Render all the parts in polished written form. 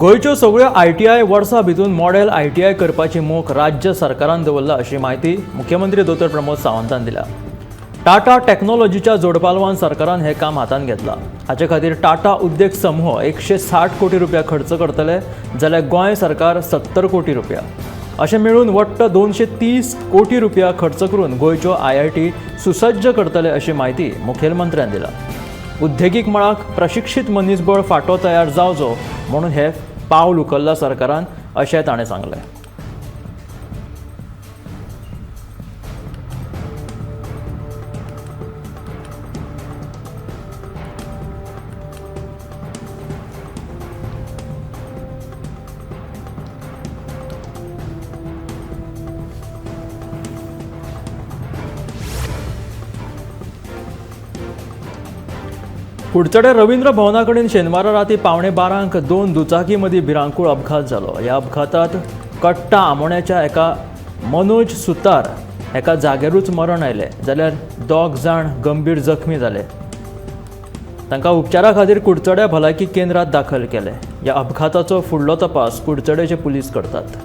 गोंयच्यो सगळ्यो आयटीआय वर्सा भितर मॉडेल आयटीआय करपाची मोख राज्य सरकारान दवरला अशी म्हायती मुख्यमंत्री दोतोर प्रमोद सावंतान दिल्या. टाटा टेक्नॉलॉजीच्या जोडपालवान सरकारान हे काम हातांत घेतला. हाचे खातीर टाटा उद्देग समूह 160 कोटी रुपया खर्च करतले, जाल्यार गोंय सरकार 70 कोटी रुपया, अशें मेळून वट्ट 230 कोटी रुपया खर्च करून गोंयच्यो आयआयटी सुसज्ज करतले अशी म्हायती मुखेलमंत्र्यान दिला. उद्देगीक मळाक प्रशिक्षीत मनीसबळ फांटो तयार जावचो म्हणून हे पावल उखल्ला सरकारान अशें ताणें सांगलें. कुडचडे रवींद्र भवना कडेन शेनवारा राती 11:45 2 दुचाकी मदीं भिरांकूळ अपघात जालो. ह्या अपघातात कट्टा आमोण्याच्या एका मनोज सुतार एका जाग्यारूच मरण आयलें, जाल्यार 2 जाण गंभीर जखमी जाले. तांकां उपचारा खातीर कुडचड्या भलायकी केंद्रांत दाखल केले. ह्या अपघाताचो फुडलो तपास कुडचडेचे पुलीस करतात.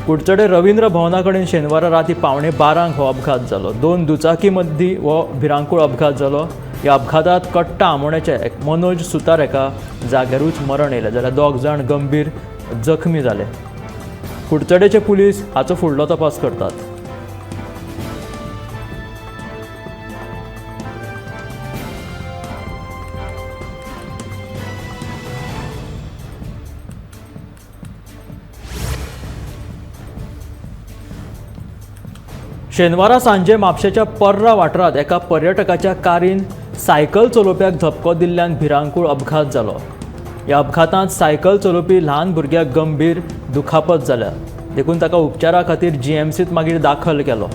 कुडचडे रवींद्र भवना कडेन शेनवारा राती 11:45 हो अपघात जालो. 2 दुचाकी मदीं हो भिरांकूळ अपघात जालो. ह्या अपघातात कट्टा आमोण्याचे एक मनोज सुतार एका जाग्यारूच मरण आयलें, जाल्यार 2 जाण गंभीर जखमी जाले. कुडचडेचे पुलीस हाचो फुडलो तपास करतात. शेनवारा सांजे म्हापशेच्या पर्रा वाठारांत एका पर्यटकाच्या कारीन सायकल चलोवप्याक धपको दिल्ल्यान भिरांकूळ अपघात जालो. ह्या अपघातांत सायकल चलोवपी ल्हान भुरग्याक गंभीर दुखापत जाल्या, देखून ताका उपचारा खातीर जीएमसींत मागीर दाखल केलो.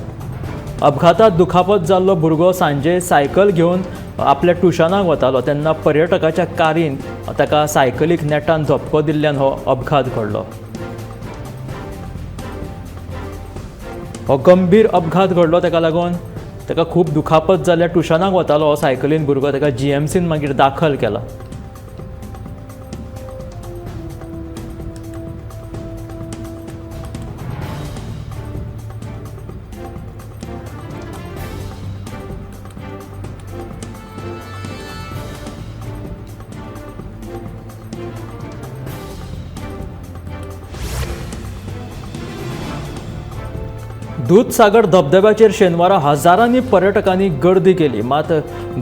अपघातांत दुखापत जाल्लो भुरगो सांजे सायकल घेवन आपल्या ट्युशनाक वतालो तेन्ना पर्यटकाच्या कारीन ताका सायकलीक नेटान धपको दिल्ल्यान हो अपघात घडलो. हो गंभीर अपघात घडलो ताका लागून ताका खूब दुखापत जाल्या. ट्युशनाक वतालो हो सायकलीन भुरगो, ताका जीएमसीन मागीर दाखल केला. दूधसागर धबधब्याचेर शेनवारा हजारांनी पर्यटकांनी गर्दी केली. मात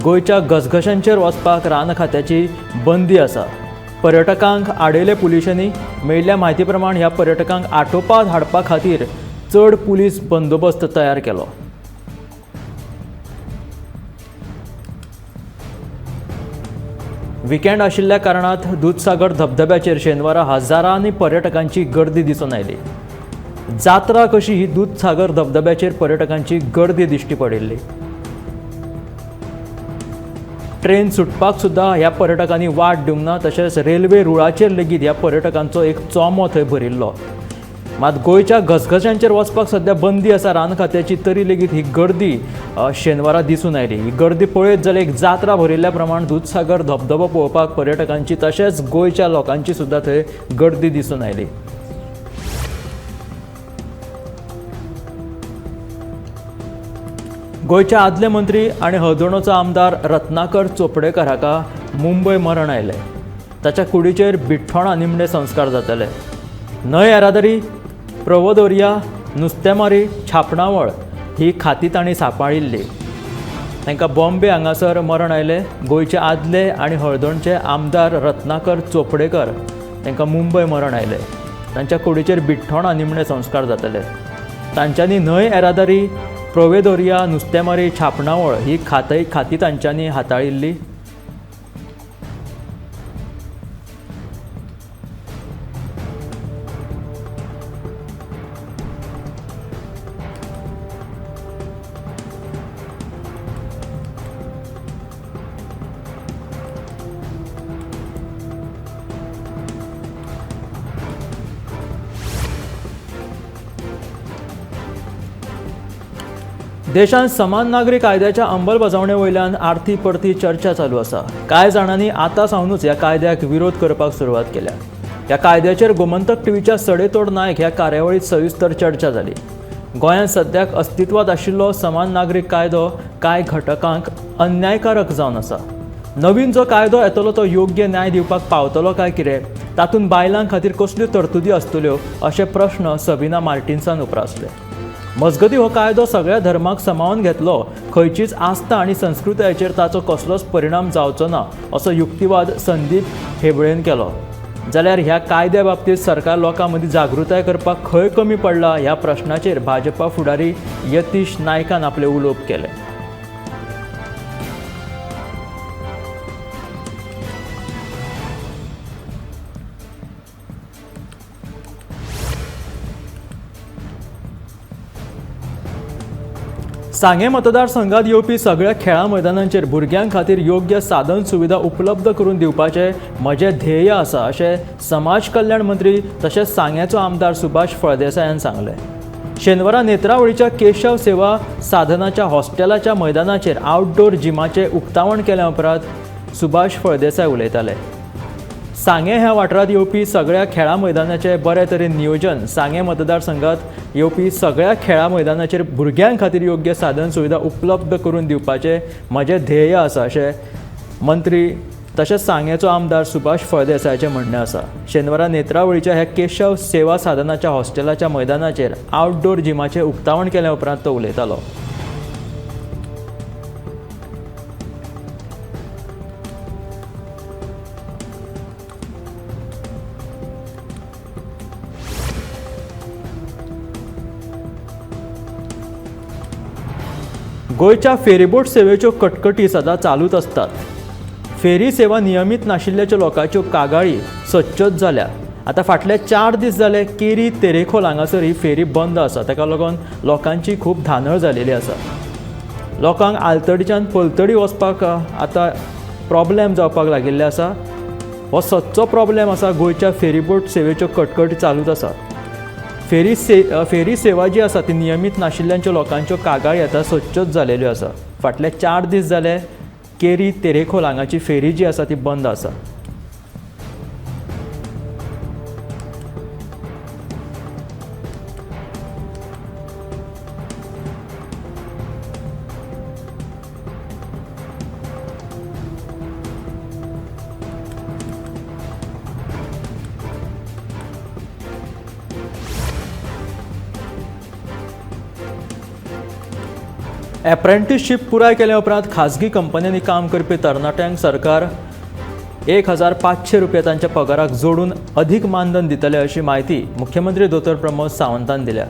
गोंयच्या घसघशांचेर वचपाक रान खात्याची बंदी आसा. पर्यटकांक आडयले पुलिशांनी. मेळिल्ल्या म्हायती प्रमाण ह्या पर्यटकांक आटोपात हाडपा खातीर चड पुलीस बंदोबस्त तयार केलो. विकेंड आशिल्ल्या कारणात दूधसागर धबधब्याचेर शेनवारा हजारांनी पर्यटकांची गर्दी दिसून आयली. जात्रा कशी ही दूधसागर धबधब्याचेर पर्यटकांची गर्दी दिश्टी पडिल्ली. ट्रेन सुटपाक सुद्दां ह्या पर्यटकांनी वाट दिवंक ना, तशेंच रेल्वे रुळाचेर लेगीत ह्या पर्यटकांचो एक चोमो थंय भरिल्लो. मात गोंयच्या घसघशांचेर वचपाक सद्या बंदी आसा रान खात्याची, तरी लेगीत ही गर्दी शेनवारा दिसून आयली. ही गर्दी पळयत जाल्यार एक जात्रा भरिल्ल्या प्रमाण दूधसागर धबधबो पळोवपाक पर्यटकांची तशेंच गोंयच्या लोकांची सुद्दां थंय गर्दी दिसून आयली. गोंयचे आदले मंत्री आनी हळदोणोचो आमदार रत्नाकर चोपडेकर हाका मुंबय मरण आयलें. ताच्या कुडीचेर बिठ्ठोणा निमणे संस्कार जातले. न्हंय येरादारी, प्रवोदोरिया, नुस्तेमारी, छापणावळ ही खाती तांणी सांबाळिल्ली. तांकां बॉम्बे हांगासर मरण आयलें. गोंयचे आदले आनी हळदोणचे आमदार रत्नाकर चोपडेकर तांकां मुंबय मरण आयलें. तांच्या कुडीचेर बिठ्ठोणा निमणे संस्कार जातले. तांच्यांनी न्हंय येरादारी, प्रोवेदोरिया, नुस्तेमारी, छापणावळ ही खाती तांच्यांनी हाताळिल्ली. देशांत समान नागरी कायद्याच्या अंमलबजावणे वयल्यान आरती परती चर्चा चालू आसा. कांय जाणांनी आतां सावनूच ह्या कायद्याक विरोध करपाक सुरवात केल्या. ह्या कायद्याचेर गोमंतक टीव्हीच्या सडेतोड नायक ह्या कार्यावळीत सविस्तर चर्चा जाली. गोंयांत सद्याक अस्तित्वांत आशिल्लो समान नागरीक कायदो कांय घटकांक अन्यायकारक जावन आसा. नवीन जो कायदो येतलो तो योग्य न्याय दिवपाक पावतलो काय कितें, तातूंत बायलां खातीर कसल्यो तरतुदी आसतल्यो अशे प्रश्न सबिना मार्टिन्सान उप्रासले. मजगती हो कायदो सगळ्या धर्माक समावन घेतलो, खंयचीच आस्था आनी संस्कृतायेचेर ताचो कसलोच परिणाम जावचो ना असो युक्तिवाद संदीप हेबळेन केलो. जाल्यार ह्या कायद्या बाबतींत सरकार लोकां मदीं जागृताय करपाक खंय कमी पडला ह्या प्रश्नाचेर भाजपा फुडारी यतीश नायकान आपलें उलोवप केलें. सांगें मतदारसंघात येवपी सगळ्या खेळां मैदानांचेर भुरग्यां खातीर योग्य साधन सुविधा उपलब्ध करून दिवपाचें म्हजें ध्येय आसा अशें समाज कल्याण मंत्री तशेंच सांग्याचो आमदार सुभाष फळदेसायान सांगलें. शेनवारा नेत्रावळीच्या केशव सेवा साधनाच्या हॉस्टेलाच्या मैदानाचेर आउटडोर जिमाचें उक्तावण केल्या उपरांत सुभाष फळदेसाय उलयताले. सांगें ह्या वाठारांत येवपी सगळ्या खेळां मैदानाचें बरे तरेन नियोजन, सांगें मतदारसंघात येवपी सगळ्या खेळां मैदानाचेर भुरग्यां खातीर योग्य साधन सुविधा उपलब्ध करून दिवपाचें म्हजें ध्येय आसा अशें मंत्री तशेंच सांगेचो आमदार सुभाष फळदेसायाचें म्हणणें आसा. शेनवारा नेत्रावळीच्या ह्या केशव सेवा साधनाच्या हॉस्टेलाच्या मैदानाचेर आउटडोर जिमाचें उक्तावण केल्या उपरांत तो उलयतालो. गोंयच्या फेरीबोट सेवेच्यो कटकटी सदां चालूच आसतात. फेरी सेवा नियमीत नाशिल्ल्याच्यो लोकांच्यो कागाळी सच्च्योच जाल्या. आतां फाटले 4 दीस जाले केरी तेरेखोल हांगासर ही फेरी बंद आसा. ताका लागून लोकांची खूब धानळ जालेली आसा. लोकांक आलतडीच्यान पलतडी वचपाक आतां प्रॉब्लेम जावपाक लागिल्ले आसा. हो सच्चो प्रॉब्लेम आसा. गोंयच्या फेरीबोट सेवेच्यो कटकटी चालूच आसा. फेरी सेवा जी आसा ती नियमीत नाशिल्ल्यांच्यो लोकांच्यो कागाळी आतां सच्च्योच जालेल्यो आसा. फाटले 4 दीस जाले केरी तेरेखोल हांगाची फेरी जी आसा ती बंद आसा. एप्रेंटिसशीप पुराय केल्या उपरांत खाजगी कंपन्यांनी काम करपी तरणाट्यांक सरकार 1500 रुपया तांच्या पगाराक जोडून अधीक मानधन दितले अशी म्हायती मुख्यमंत्री दोतोर प्रमोद सावंतान दिल्या.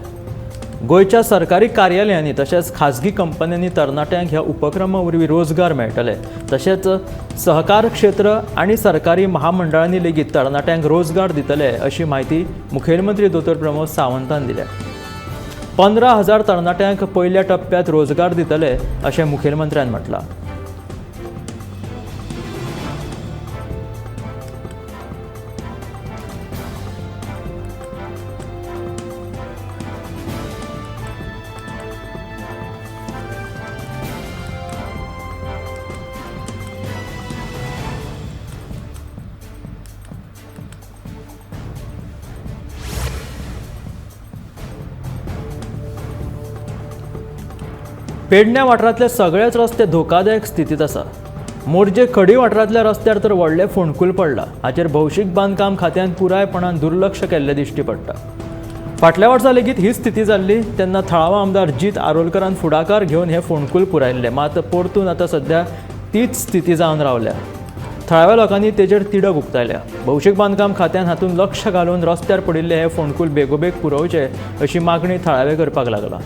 गोंयच्या सरकारी कार्यालयांनी तशेंच खाजगी कंपन्यांनी तरणाट्यांक ह्या उपक्रमा वरवीं रोजगार मेळटले. तशेंच सहकार क्षेत्र आनी सरकारी महामंडळांनी लेगीत तरणाट्यांक रोजगार दितले अशी म्हायती मुखेलमंत्री दोतोर प्रमोद सावंतान दिल्या. 15,000 तरणाट्यांक पयल्या टप्प्यात रोजगार दितले अशें मुखेलमंत्र्यान म्हटलां. पेडण्या वाठारांतले सगळेच रस्ते धोकादायक स्थितींत आसा. मोरजे खडी वाठारांतल्या रस्त्यार तर व्हडलें फोंडकूल पडलां. हाचेर भौशीक बांदकाम खात्यान पुरायपणान दुर्लक्ष केल्लें दिश्टी पडटा. फाटल्या वर्सा लेगीत ही स्थिती जाल्ली तेन्ना थळावा आमदार जीत आरोलकरान फुडाकार घेवन हें फोंडकूल पुरायल्लें. मात परतून आतां सद्या तीच स्थिती जावन रावल्या. थळाव्या लोकांनी तेजेर तिडक उक्तायल्या. भौशीक बांदकाम खात्यान हातूंत लक्ष घालून रस्त्यार पडिल्लें हें फोंडकूल बेगोबेग पुरोवचें अशी मागणी थळावे करपाक लागला.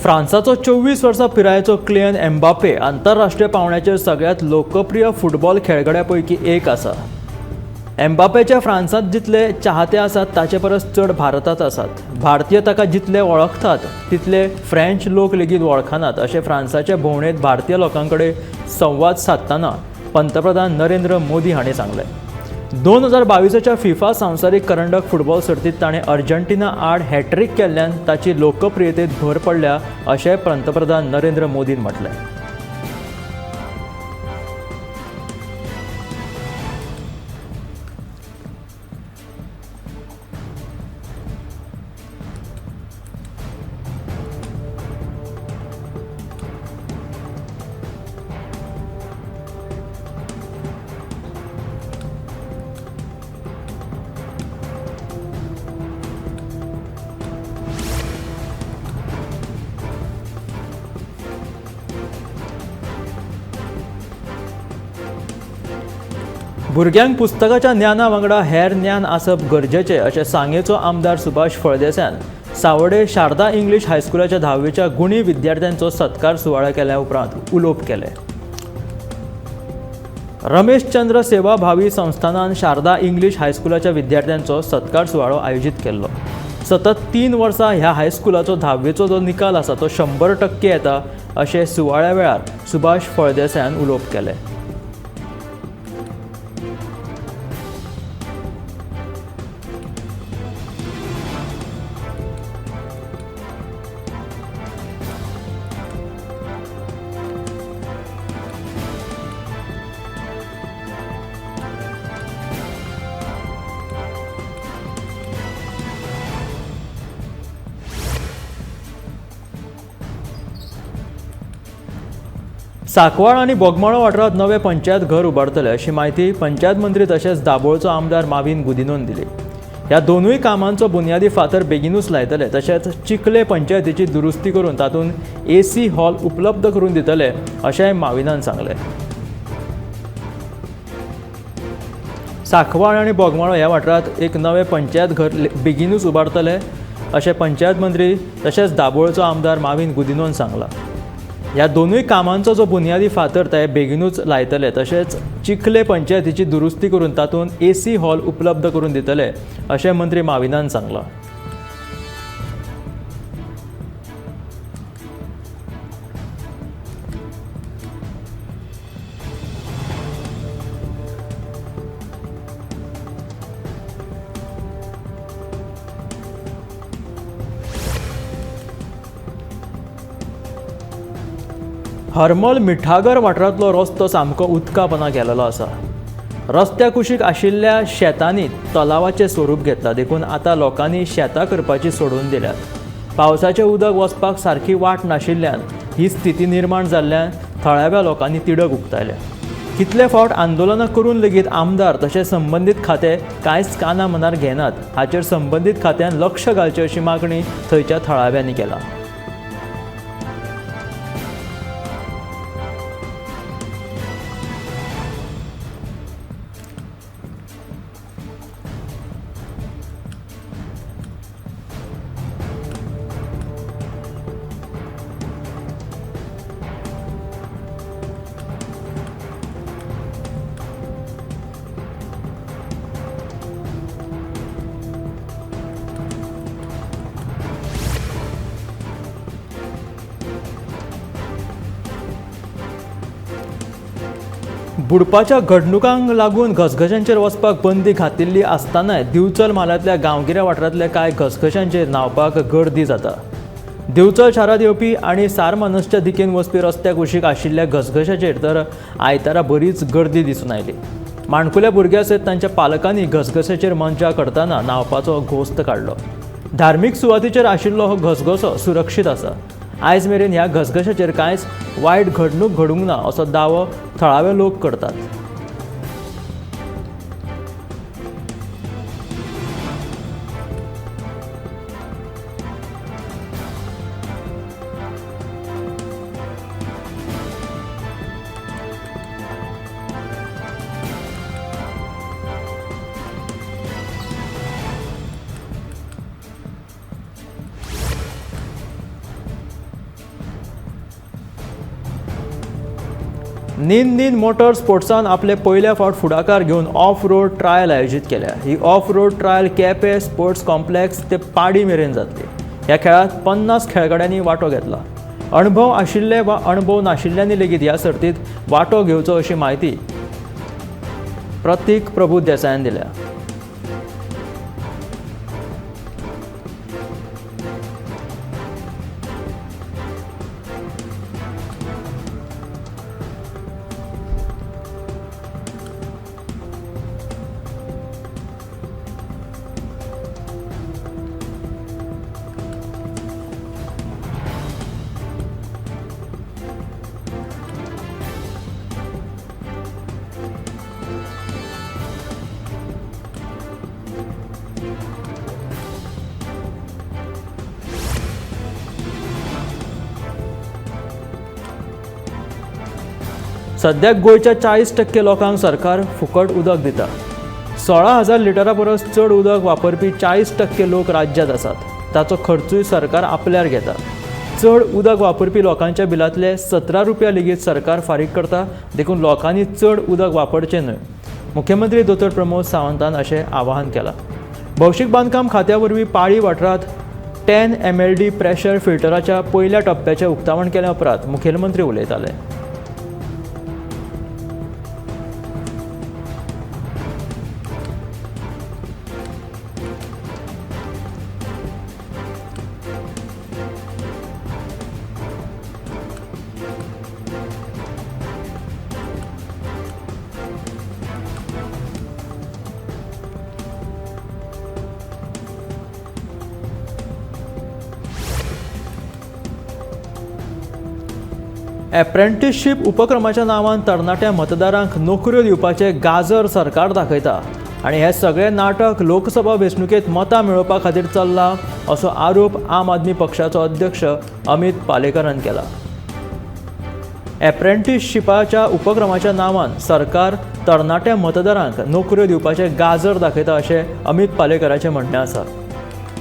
फ्रांसाचो 24 वर्सां पिरायेचो क्लियन एम्बापे आंतरराष्ट्रीय पांवड्याचेर सगळ्यांत लोकप्रिय फुटबॉल खेळगड्या पैकी एक आसा। एम्बापेच्या फ्रांसांत जितले चाहते आसात ताचे परस चड भारतांत आसात। भारतीय ताका जितले वळखतात तितले फ्रेंच लोक लेगीत वळखनात अशें फ्रांसाचे भोंवडेंत भारतीय लोकां कडेन संवाद सादतना पंतप्रधान नरेंद्र मोदी हांणी सांगलें। 2022च्या फिफा संवसारीक करंडक फुटबॉल सर्तींत ताणें अर्जेंटिना आड हॅट्रीक केल्ल्यान ताची लोकप्रियतेंत भर पडल्या अशें पंतप्रधान नरेंद्र मोदीन म्हटलें। भुरग्यांक पुस्तकाच्या ज्ञाना वांगडा हेर ज्ञान आसप गरजेचें अशें सांगेचो आमदार सुभाष फळदेसायान सावडे शारदा इंग्लीश हायस्कुलाच्या 10वीच्या गुणी विद्यार्थ्यांचो सत्कार सुवाळो केल्या उपरांत उलोवप केलें। रमेश चंद्र सेवा भावी संस्थानान शारदा इंग्लीश हायस्कुलाच्या विद्यार्थ्यांचो सत्कार सुवाळो आयोजीत केल्लो। सतत 3 वर्सां ह्या हायस्कुलाचो 10वीचो जो निकाल आसा तो 100% येता अशें सुवाळ्या वेळार सुभाष फळदेसायान उलोवप केलें। सांकवाळ आनी बोगमाळो वाठारांत नवे पंचायत घर उबारतले अशी म्हायती पंचायत मंत्री तशेंच दाबोळचो आमदार माविन गुदिनोन दिली। ह्या दोनूय कामांचो बुन्यादी फातर बेगीनूच लायतले तशेंच चिखले पंचायतीची दुरुस्ती करून तातूंत एसी हॉल उपलब्ध करून दितले अशेंय माविनान सांगलें। सांकवाळ आनी बोगमाळो ह्या वाठारांत एक नवें पंचायत घर बेगीनूच उबारतले अशें पंचायत मंत्री तशेंच दाबोळचो आमदार माविन गुदिनोन सांगलां। ह्या दोनूय कामांचो जो बुन्यादी फातर ते बेगीनूच लायतले तशेंच चिखले पंचायतीची दुरुस्ती करून तातूंत एसी हॉल उपलब्ध करून दितले अशें मंत्री माविनान सांगलां। हरमल मिठागर वाठारांतलो रस्तो सामको उदकापना गेल्लो आसा। रस्त्या कुशीक आशिल्ल्या शेतांनी तलावाचें स्वरूप घेतलां देखून आतां लोकांनी शेतां करपाची सोडून दिल्यात। पावसाचें उदक वचपाक सारकी वाट नाशिल्ल्यान ही स्थिती निर्माण जाल्ल्यान थळाव्या लोकांनी तिडक उक्तायल्या। कितले फावट आंदोलनां करून लेगीत आमदार तशें संबंदीत खातें कांयच काना मनार घेनात हाचेर संबंदीत खात्यान लक्ष घालचें अशी मागणी थंयच्या थळाव्यांनी केला। बुडपाच्या घडणुकांक लागून घसघशांचेर वचपाक बंदी घातिल्ली आसतनाय दिवचल म्हालांतल्या गांवगिऱ्या वाठारांतल्या कांय घसघशांचेर न्हांवपाक गर्दी जाता। दिवचल शारांत येवपी आनी सारमानसच्या दिकेन वचपी रस्त्या कुशीक आशिल्ल्या घसघशाचेर तर आयतारा बरीच गर्दी दिसून आयली। माणकुल्या भुरग्यां सयत तांच्या पालकांनी घसघशाचेर मजा करतना न्हांवपाचो घोस्त काडलो। धार्मीक सुवातीचेर आशिल्लो हो घसघसो सुरक्षीत आसा। आयज मेरेन ह्या घसघशाचेर कांयच वायट घडणूक घडूंक ना असो दावो थळावे लोक करतात। नीन नीन मोटर स्पोर्ट्सान आपले पयल्या फावट फुडाकार घेवन ऑफ रोड ट्रायल आयोजीत केल्या. ही off road trial Quepem sports complex ते पाडी मेरेन जातली. ह्या खेळांत 50 खेळगड्यांनी वांटो घेतला. अणभव आशिल्ले वा अणभव नाशिल्ल्यांनी लेगीत ह्या सर्तीत वांटो घेवचो अशी म्हायती प्रतीक प्रभू देसायान दिल्या. सद्याक गोंयच्या 40% लोकांक सरकार फुकट उदक दिता. 16,000 लिटरा परस चड उदक वापरपी 40% लोक राज्यांत आसात. ताचो खर्चूय सरकार आपल्यार घेता. चड उदक वापरपी लोकांच्या बिलांतले 17 रुपया लेगीत सरकार फारीक करता. देखून लोकांनी चड उदक वापरचें न्हय. मुख्यमंत्री दोतोर प्रमोद सावंतान अशें आवाहन केलां. भौशीक बांदकाम खात्या वरवीं पाळी वाठारांत 10 MLD pressure फिल्टराच्या पयल्या टप्प्याचें उक्तावण केल्या उपरांत मुखेलमंत्री उलयताले. एप्रेंटिसशीप उपक्रमाच्या नांवान तरणाट्या मतदारांक नोकऱ्यो दिवपाचें गाजर सरकार दाखयता आनी हें सगळें नाटक लोकसभा वेंचणुकेंत मतां मेळोवपा खातीर चल्लां असो आरोप आम आदमी पक्षाचो अध्यक्ष अमित पालेकरान केला. एप्रेंटिसशिपाच्या उपक्रमाच्या नांवान सरकार तरणाट्या मतदारांक नोकऱ्यो दिवपाचें गाजर दाखयता अशें अमित पालेकराचें म्हणणें आसा.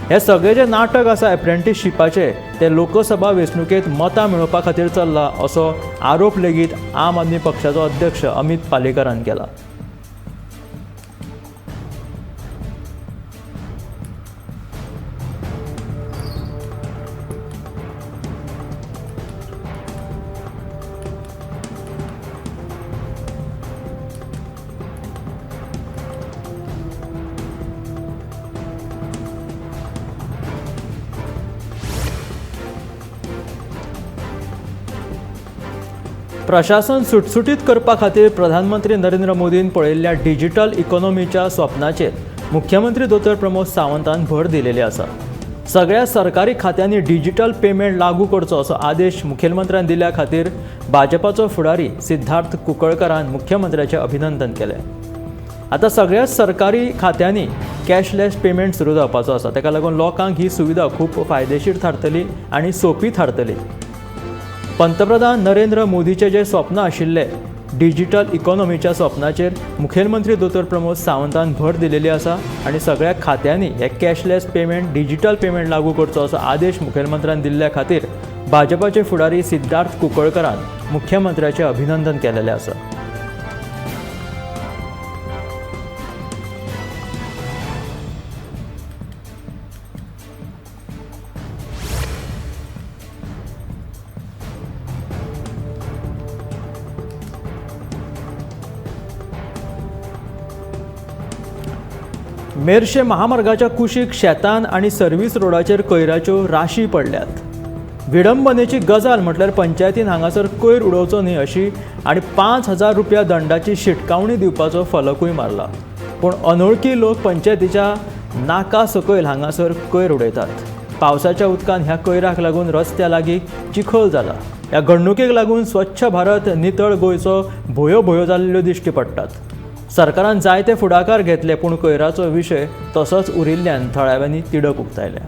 हे सगळे जे नाटक आसा एप्रेंटिसशिपाचे ते लोकसभा वेंचणुकेंत मतां मेळोवपा खातीर चल्ला असो आरोप लेगीत आम आदमी पक्षाचो अध्यक्ष अमित पालेकरान केला. प्रशासन सुटसुटीत करपा खातीर प्रधानमंत्री नरेंद्र मोदीन पळयल्ल्या डिजिटल इकॉनॉमीच्या स्वप्नाचेर मुख्यमंत्री दोतोर प्रमोद सावंतान भर दिलेली आसा. सगळ्या सरकारी खात्यांनी डिजिटल पेमेंट लागू करचो असो आदेश मुखेलमंत्र्यान दिल्या खातीर भाजपाचो फुडारी सिद्धार्थ कुंकळकरान मुख्यमंत्र्याचें अभिनंदन केलें. आतां सगळ्या सरकारी खात्यांनी कॅशलेस पेमेंट सुरू जावपाचो आसा. ताका लागून लोकांक ही सुविधा खूब फायदेशीर थारतली आनी सोंपी थारतली. पंतप्रधान नरेंद्र मोदीचे जे स्वप्न आशिल्ले डिजिटल इकॉनॉमीच्या स्वप्नाचेर मुखेलमंत्री दोतोर प्रमोद सावंतान भर दिलेली आसा आनी सगळ्या खात्यांनी हे कॅशलेस पेमेंट डिजिटल पेमेंट लागू करचो असो आदेश मुखेलमंत्र्यान दिल्ल्या खातीर भाजपाचे फुडारी सिद्धार्थ कुंकळकरान मुख्यमंत्र्याचें अभिनंदन केलेलें आसा. मेरशे महामार्गाच्या कुशीक शेतान आनी सर्व्हिस रोडाचेर कोयराच्यो राशी पडल्यात. विडंबनेची गजाल म्हटल्यार पंचायतीन हांगासर कोयर उडोवचो न्हय अशी आनी 5,000 रुपया दंडाची शिटकावणी दिवपाचो फलकूय मारला. पूण अनोळखी लोक पंचायतीच्या नाका सकयल हांगासर कोयर उडयतात. पावसाच्या उदकान ह्या कोयराक लागून रस्त्या लागीं चिखल जाला. ह्या घडणुकेक लागून स्वच्छ भारत नितळ गोंयचो भोयो भोयो जाल्ल्यो दिश्टी पडटात. सरकारान जायते फुडाकार घेतले पूण कोयराचो विशय तसोच उरिल्ल्यान थळाव्यांनी तिडक उक्तायल्या.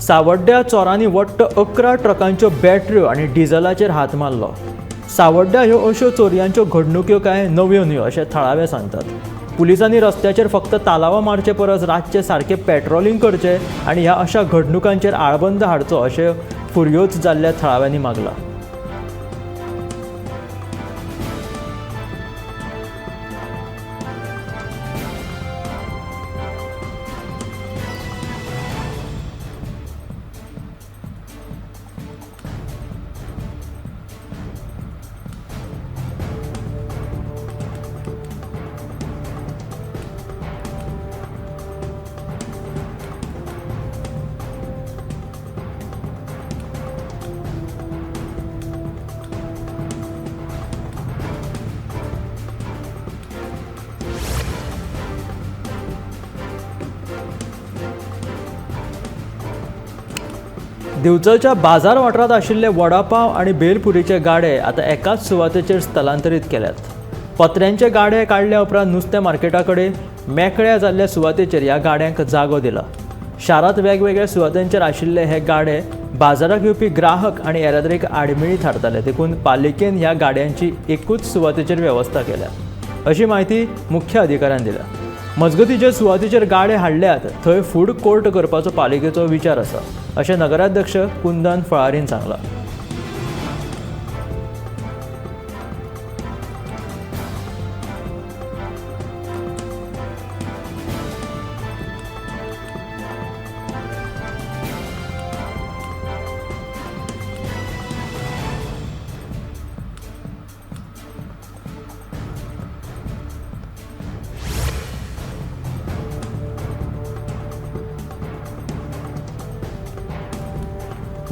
सावड्ड्या चोरांनी वट्ट 11 ट्रकांच्यो बॅटऱ्यो आनी डिझलाचेर हात मारलो। सावड्ड्या ह्यो अश्यो चोरयांच्यो घडणुक्यो कांय नव्यो न्हय अशें थळावे सांगतात। पुलिसांनी रस्त्याचेर फक्त तालावां मारचे परस रातचे सारकें पेट्रोलिंग करचें आनी ह्या अशा घडणुकांचेर आळबंद हाडचो अशें फुर्योज जाल्ल्या थळाव्यांनी मागलां। दिवचलच्या बाजार वाठारांत आशिल्ले वडापाव आनी भेलपुरीचे गाडे आतां एकाच सुवातेचेर स्थलांतरीत केल्यात। पत्र्यांचे गाडे काडल्या उपरांत नुस्तें मार्केटा कडेन मेकळ्या जाल्ल्या सुवातेचेर ह्या गाड्यांक जागो दिला। शारांत वेगवेगळ्या सुवातांचेर आशिल्ले हे गाडे बाजाराक येवपी ग्राहक आनी येरादारीक आडमेळी थारताले, देखून पालिकेन ह्या गाड्यांची एकूच सुवातेचेर वेवस्था केल्या अशी म्हायती मुख्य अधिकाऱ्यान दिल्या। मजगतीं जे सुवातेचेर गाडे हाडल्यात थंय फूड कोर्ट करपाचो पालिकेचो विचार आसा अशें नगराध्यक्ष कुंदन फळारीन सांगलां।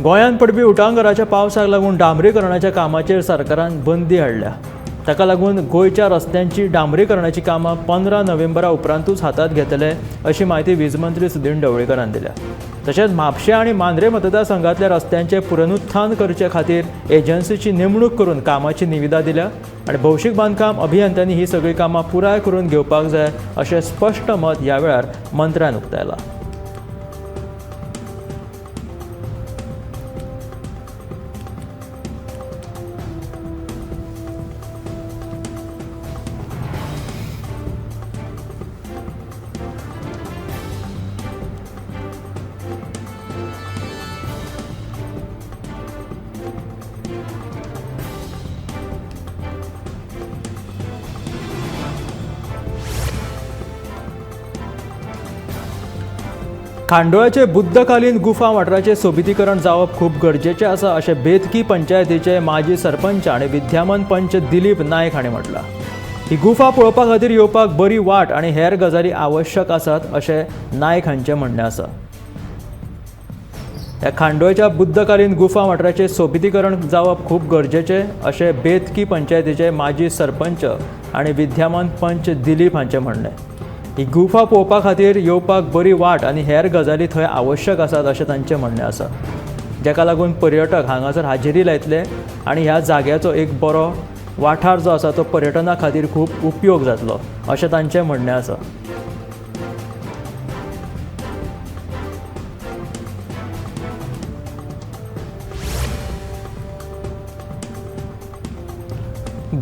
गोंयांत पडपी उटांगराच्या पावसाक लागून डांबरीकरणाच्या कामाचेर सरकारान बंदी हाडल्या। ताका लागून गोंयच्या रस्त्यांची डांबरीकरणाची कामां 15 नोव्हेंबरा उपरांतूच हातांत घेतले अशी म्हायती वीज मंत्री सुदिन ढवळीकरान दिल्या। तशेंच म्हापशें आनी मांद्रे मतदारसंघांतल्या रस्त्यांचें पुनरुत्थान करचे खातीर एजन्सीची नेमणूक करून कामाची निविदा दिल्या आनी भौशीक बांदकाम अभियंत्यांनी ही सगळीं कामां पुराय करून घेवपाक जाय अशें स्पश्ट मत ह्या वेळार मंत्र्यान उक्तायलां। खांडोळ्याचे बुद्धकालीन गुफा वाठाराचें सोबितीकरण जावप खूब गरजेचें आसा अशें बेतकी पंचायतीचे माजी सरपंच आनी विद्यामान पंच दिलीप नायक हांणी म्हटलां। ही गुफा पळोवपा खातीर येवपाक बरी वाट आनी हेर गजाली आवश्यक आसात अशें नायक हांचें म्हणणें आसा। ह्या खांडोळ्याच्या बुद्धकालीन गुफा वाठाराचें सोबितीकरण जावप खूब गरजेचें अशें बेतकी पंचायतीचे माजी सरपंच आनी विद्यामान पंच दिलीप हांचें म्हणणें। ही गुफा पळोवपा खातीर येवपाक बरी वाट आनी हेर गजाली थंय आवश्यक आसात अशें तांचें म्हणणें आसा, जाका लागून पर्यटक हांगासर हाजेरी लायतले आनी ह्या जाग्याचो एक बरो वाठार जो आसा तो पर्यटना खातीर खूब उपयोग जातलो अशें तांचें म्हणणें आसा।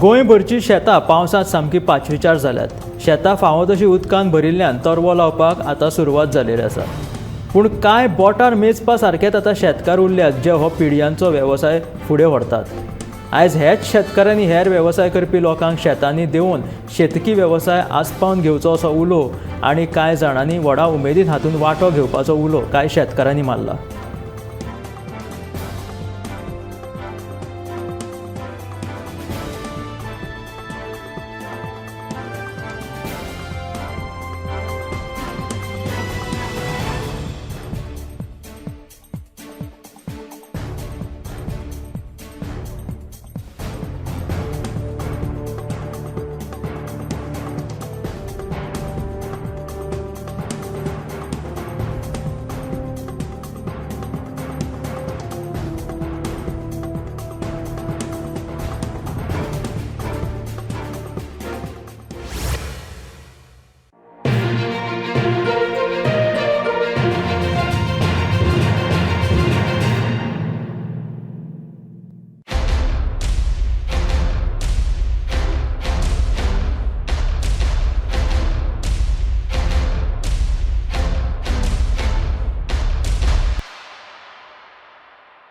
गोंयभरची शेतां पावसांत सामकी पाचवीचार जाल्यात। शेतां फावो तशी उदकान भरिल्ल्यान तरवो लावपाक आतां सुरवात जाल्ली आसा, पूण कांय बोटार मेजपा सारकेच आतां शेतकार उरल्यात जे हो पिढयांचो वेवसाय फुडें व्हरतात। आयज हेच शेतकारांनी हेर वेवसाय करपी लोकांक शेतांनी देंवोवन शेतकी वेवसाय आस्पावन घेवचो असो उलो आनी कांय जाणांनी व्हडा उमेदीन हातूंत वांटो घेवपाचो उलो कांय शेतकारांनी मारला।